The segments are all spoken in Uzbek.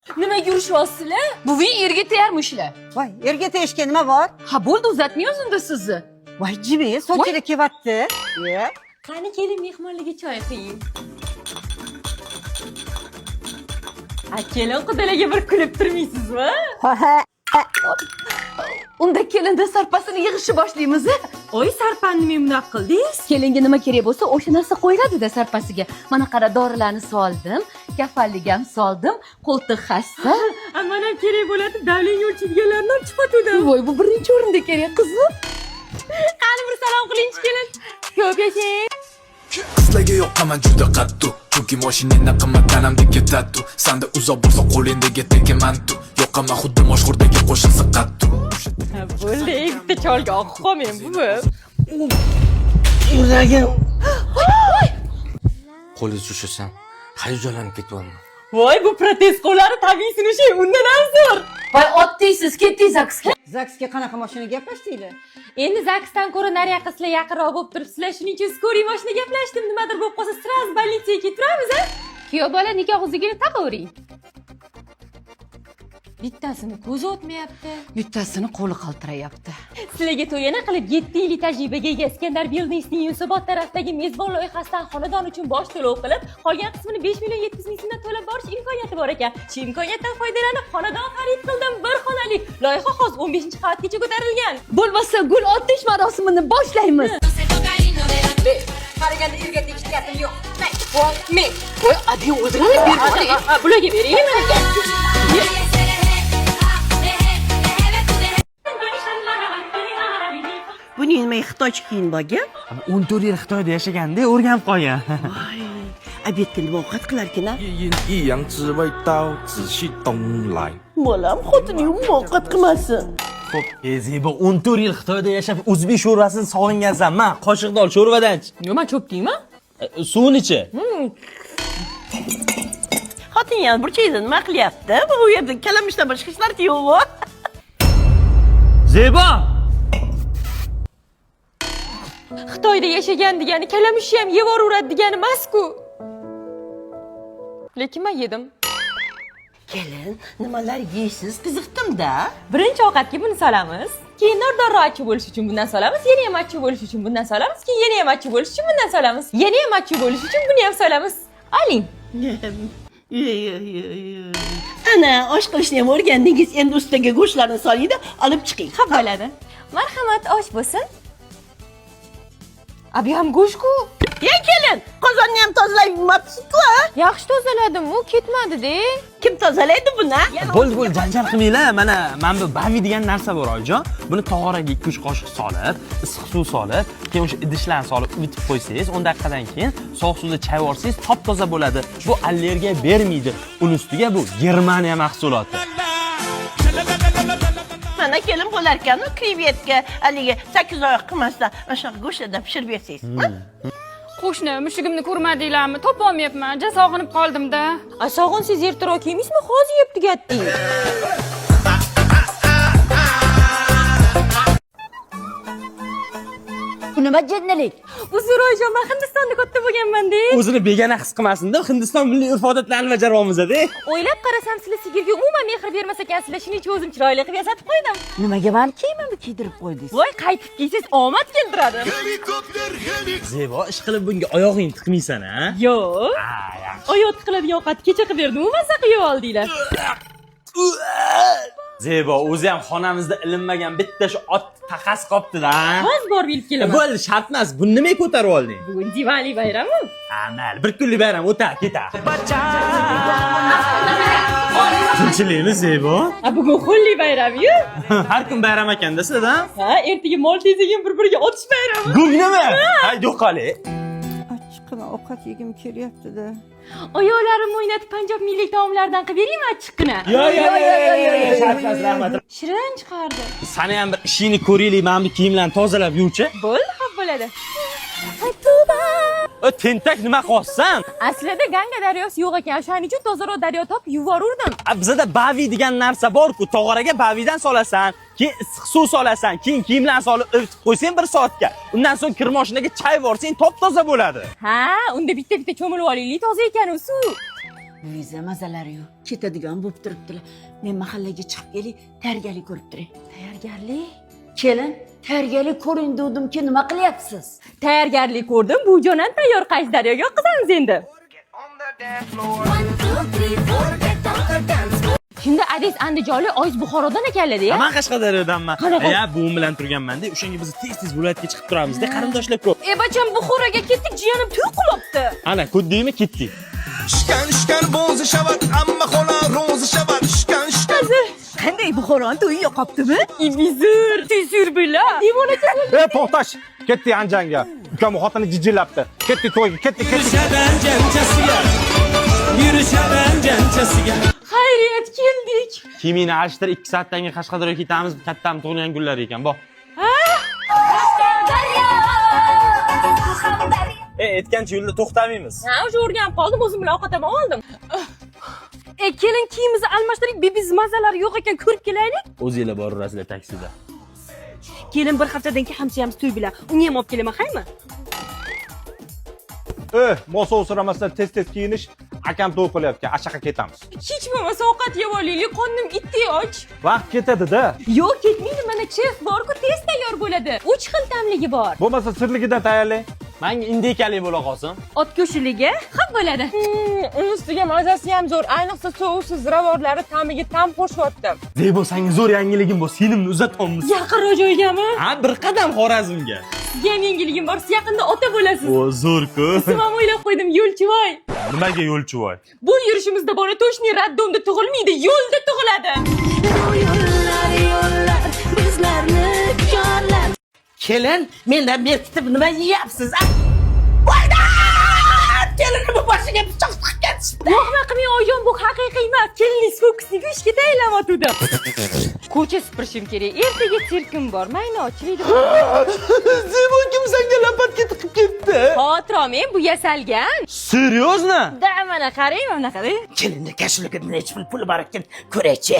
Nimaga urishyapsizlar? Buving erga teyarmishlar. Voy, erga tegishga nima bor? Ha bo'ldi, uzatmaymiz unda sizni. Voy, jibi, sochida kelyapti. Ye. Qani kelin, mehmonlarga choy quying. A kelin, qudalarga bir kulib turmaysizmi? Unda kelinda sarpasini yig'ishni boshlaymiz. Oy, sarpani nima bunaqa qildingiz? Kelinga nima kerak bo'lsa, o'sha narsa qo'yiladi-da sarpasiga. Mana qara, dorilarni soldim, kafanlik ham soldim, qo'ltiq hassa. Mana kerak bo'ladi, давление o'lchaydiganlarni olib chiqatuvdim. Voy, bu birinchi o'rinda kerak, qizim. Qani bir salom qilingchi, kelin. Ko'p yashang. Sizlarga yoqaman juda qattiq, chunki moshinangdan qimmat tanamdagi tatu. Sanda uzoq bo'lsa qo'lingdagi tekimantu. Yoqaman xuddi moshxo'rdagi qo'shilsa qattu. Bo'ldi, bitta cholga oqib qolmang, buvi. Yuragim. Qo'lingizni ushlasam, hayajonlanib ketyapman. Voy, bu protez qo'llari tabiiy sinishi undan ham zo'r. Voy, otdiysiz, ketdingiz ZAGSga. ZAGSga qanaqa mashina gaplashdinglar? Endi ZAGSdan ko'ra nariyoqqa sizlar yaqinroq bo'lib turibsizlar. Shuning uchun скорый mashina gaplashdim. Nimadir bo'lib qolsa, сразу больница ga keturamiz, a? Kuyov bola, nikoh uzugini taqavering. Bittasini ko'zi o'tmayapti. Bittasini qo'li qaltirayapti. Sizlarga to'yana qilib 7 yillik tajribaga ega Iskandar Buildingsning Yunusobod tarafidagi mezbon loyihasidan xonadon uchun bosh to'lov qilib, qolgan qismini 5 million 700 ming so'mdan to'lab borish imkoniyati bor ekan. Shu imkoniyatdan foydalanib xonadon xarid qildim, bir xonali. Loyiha hozir 15-qavatgacha ko'tarilgan. Bo'lmasa gul otish marosimini boshlaymiz. Qaraganda erga tegish niyatim yo'q. Men. Voy, ading o'zini berib. Bularga beraymi mana? Buni nima, xitoycha kiyim borgan? 14 yil Xitoyda yashaganda o'rganib qolgan. Обед ga nima ovqat qilarkin a? 一样只味道，仔细东来。 Bolam, xotining umuman ovqat qilmasin. Xo'p, Zebo, 14 yil Xitoyda yashab o'zbek sho'rvasini sog'ingansan. Ma, qoshiqda ol sho'rvadan ich. Nima, cho'p deyman? Suvini-chi? Xotining ham burchakda nima qilyapti? Bu yerda kalamushdan boshqa hech narsa yo'q. Zebo! Xitoyda yashagan degani kalamushni ham yevoraveradi degani emas-ku. Lekin men yedim. Kelin, nimalar yeysiz? Qiziqdim-da. Birinchi ovqatga buni solamiz. Keyin nordorro achchiq bo'lishi uchun bundan solamiz. Yana ham achchiq bo'lishi uchun bundan solamiz. Keyin yana ham achchiq bo'lishi uchun bundan solamiz. Yana ham achchiq bo'lishi uchun buni ham solamiz. Oling. Ana, osh qilishni ham o'rgandingiz. Endi ustiga go'shtlarni solingda, olib chiqing. Xo'p bo'ladi. Marhamat, osh bo'lsin. Abi ham go'sht-ku. Ya kelin, qozonni ham tozalab yumabsiz-ku, a? Yaxshi tozaladim, u ketmadi-de. Kim tozalaydi buni? Bo'ldi, bo'ldi, janjal qilmanglar. Mana bu bavi degan narsa bor, oyijon. Buni tog'oraga 2-3 qoshiq solib, issiq suv solib, keyin o'sha idishlarni solib ivitib qo'ysangiz, 10 daqiqadan keyin sovuq suvda chayib olsangiz, top-toza bo'ladi. Bu allergiya bermaydi. Uni ustiga bu Germaniya mahsuloti. Mana kelin, bo'larkan-u, krevetka haligi sakkiz oyoq qilmasdan mana shunaqa go'shtlardan pishirib bersangiz. Ha? Qo'shni, mushugimni ko'rmadinglarmi? Topolmayapman, ja sog'inib qoldim-da. A sog'insangiz ertaroq kelmaysizmi? Hozir yeb tugatding. Bu nima jinnilik? Uzr, oyijon, men Hindistonda katta bo'lganman-da. O'zini begona his qilmasin deb Hindiston milliy urf-odatlarini bajaryapmiz-da. O'ylab qarasam, sizlar sigirga umuman mehr bermas ekansizlar. Shuning uchun o'zim chiroyli qilib yasatib qo'ydim. Nimaga mani kiyimimni kiydirib qo'ydingiz? Voy, qaytib kiysangiz omad keltiradi. Zebo, ish qilib bunga oyog'ing tiqmaysan, a? Yo'q. Ha, yaxshi. Oyoq tiqiladigan ovqatni kecha qilib berdim, u mazza qilib yeb oldinglar. Zebo, o'zi ham xonamizda ilinmagan bitta shu ot taqasi qolibdi-da. Hozir borib ilib kelaman. Bo'ldi, shart emas. Buni nimaga ko'tarib olding? Bugun Diwali bayrami. Ha, mayli, bir kunlik bayram o'tar, ketar. Tinchlikmi, Zebo? A bugun Holi bayrami-yu. Har kun bayram ekanda sizda? Ha, ertaga mol tezagin bir-biriga otish bayrami. Go'ngnimi? Ha, yo'qoli. Achchiqqina ovqat yegim kelyapti-da. Oyoqlarimni o'ynatib Panjob milliy taomlaridan qilib beraymi achchiqqina? Yo, yo, yo, yo, yo, shart emas, rahmat. Shirin chiqardi. Sani ham bir ishingni ko'raylik, mana bu kiyimlarni tozalab yuvchi. Bo'ldi, xo'p bo'ladi. O, tentak, nima qilyapsan? Aslida Ganga daryosi yo'q ekan, o'shaning uchun tozaroq daryo topib yuvorurdim. A, bizada bavi degan narsa bor-ku, tog'oraga bavidan solasan, keyin issiq suv solasan, keyin kiyimlarni solib ivitib qo'ysang bir soatga. Undan so'ng kir mashinaga chayib yuborsang top-toza bo'ladi. Ha, unda bitta-bitta cho'milib olaylik, toza ekan u suv. Buviza mazalari yo'q. Ketadigan bo'lib turibdilar. Men mahallaga chiqib kelay, tayyorgarlik ko'rib turay. Tayyorgarlik? Kelin, tayyorgarlik ko'ring degdimki, nima qilyapsiz? Tayyorgarlik ko'rdim. Bu jonan tayyor, qaysi daryoga oqizamiz endi? Shunda adis andijonlik, oyiz Buxorodan ekanlar-da. Man Qashqadaryodanman. Qanaqa? Ya, buvim bilan turganman-da. O'shanga biz tez-tez viloyatga chiqib turamiz-da, qarindoshlar ko'p. E bacham, Buxoroga ketdik, jiyanim to'y qilibdi. Ana, ko'rdingmi, ketdik. Shkan shkan bo'zi shavat, amma xola ro'zi shavat, shkan shkan. Qanday, Buxoroni to'yi yoqibdimi? Ibizur, tezur bila. Devonacha. E, to'xtash. Ketdik Andijonga. Ukam xotini jijillabdi. Ketdik to'yga, ketdik, ketdik. Xayriyat, keldik. Kiyimingni alishtir, 2 soatdan keyin Qashqadaryoga ketamiz. Kattam tug'ilgan kunlari ekan, bo. E, aytgancha yo'lda to'xtamaymiz. Ha, o'sha o'rganib qoldim, o'zim bilan ovqat ham oldim. E kelin, kiyimimizni almashtiring, bibiz mazalari yo'q ekan, ko'rib kelaylik. O'zinglar boraverasizlar taksida. Kelin, bir haftadan keyin hamsoyamiz to'y bilan. Uni ham olib kelaman, haymi? E, mo'sovsiramasdan tez-tez kiyinish. Akam to'y qilyapti. Ashaqa ketamiz. Hech bo'lmasa ovqat yeb olaylik, qornim itdek och. Vaqt ketadi-da. Yo'q, ketmaydi, mana chef bor-ku, tez tayyor bo'ladi. 3 xil ta'mligi bor. Bo'lmasa sirligidan tayyorlang. Manga индейка li bo'la qolsin. Ot go'shtiligi? Xo'p bo'ladi. Uni ustiga mazasi ham zo'r. Ayniqsa sousi, ziravorlari ta'miga ta'm qo'shyapti. Zebo, senga zo'r yangiligim bor. Senimni uzatyapmiz. Yaqinroq joygami? Ha, bir qadam Xorazmga. Sizga ham yangiligim bor. Siz yaqinda ota bo'lasiz. O, zo'r-ku. Ism ham o'ylab qo'ydim, Yo'lchiboy. Nimaga Yo'lchiboy? Bu yurishimizda bola точный роддом da tug'ilmaydi, yo'lda tug'iladi. Yo'llar, bizlarni chorlar. Kelin, mendan berkitib nima yeyapsiz, a? Voyda! Kelinimni boshiga pichoq tiqib ketishibdi. Vohma qilmang, oyijon, bu haqiqiy emas. Keliningiz fokusni ishga tayinlamayotgandi. Ko'cha supurishim kerak. Ertaga sirkim bor. Mayli, ochiladi. Zebo, kim senga лопатка tiqib ketdi? Xavotir olmang, bu yasalgan. Серьезно? Да, mana qarang, mana qarang. Kelinni кошелёк ida necha pul puli bor ekan, ko'raychi.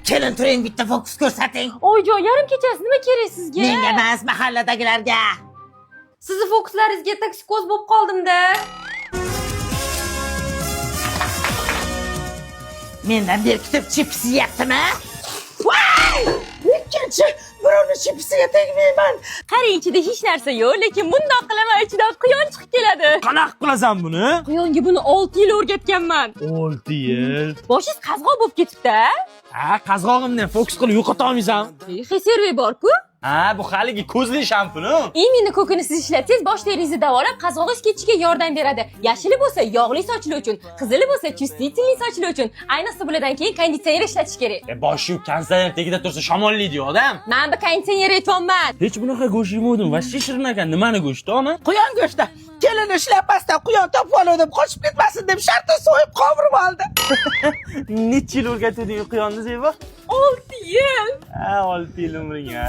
Kelin, turing, bitta fokus ko'rsating. Oyijon, yarim kechasi nima kerak sizga? Menga emas, mahalladagilarga. Sizni fokuslaringizga toksikoz bo'lib qoldim-da. Mendan berkitib chips yeyaptimi? Voy! Ikkinchi birovni chipsiga tegmayman. Qarang, ichida hech narsa yo'q, lekin bundoq qilaman, ichidan quyon chiqib keladi. Qanaqa qilasan buni? Quyonga buni 6 yil o'rgatganman. 6 yil. Boshingiz qazg'oq bo'lib ketibdi. Ha, qazg'og'imni fokus qilib yo'qota olmaysan. Xeserve bor-ku. Ha, bu haligi ko'zli shampuni. Именно ko'kini siz ishlatsangiz, bosh teringizni davolab, qazg'og'ingiz ketishiga yordam beradi. Yashili bo'lsa yog'li sochlar uchun, qizili bo'lsa чувствительный sochlar uchun. Ayniqsa bulardan keyin konditsioner ishlatish kerak. E, bosh yuvib konditsioner tagida tursa shamollaydi odam. Men bu konditsioner aytyapman. Hech bunaqa go'sht yemadim. Вообще shirin ekan. Nimani go'shti, ona? Quyon go'shti. Kelini shlyapasidan quyon topib oldim, qochib ketmasin deb shartta so'yib qovurib oldi. Necha yil o'rgatding quyonni, Zebo? 6 yil. Ha, 6 yil umring, ha.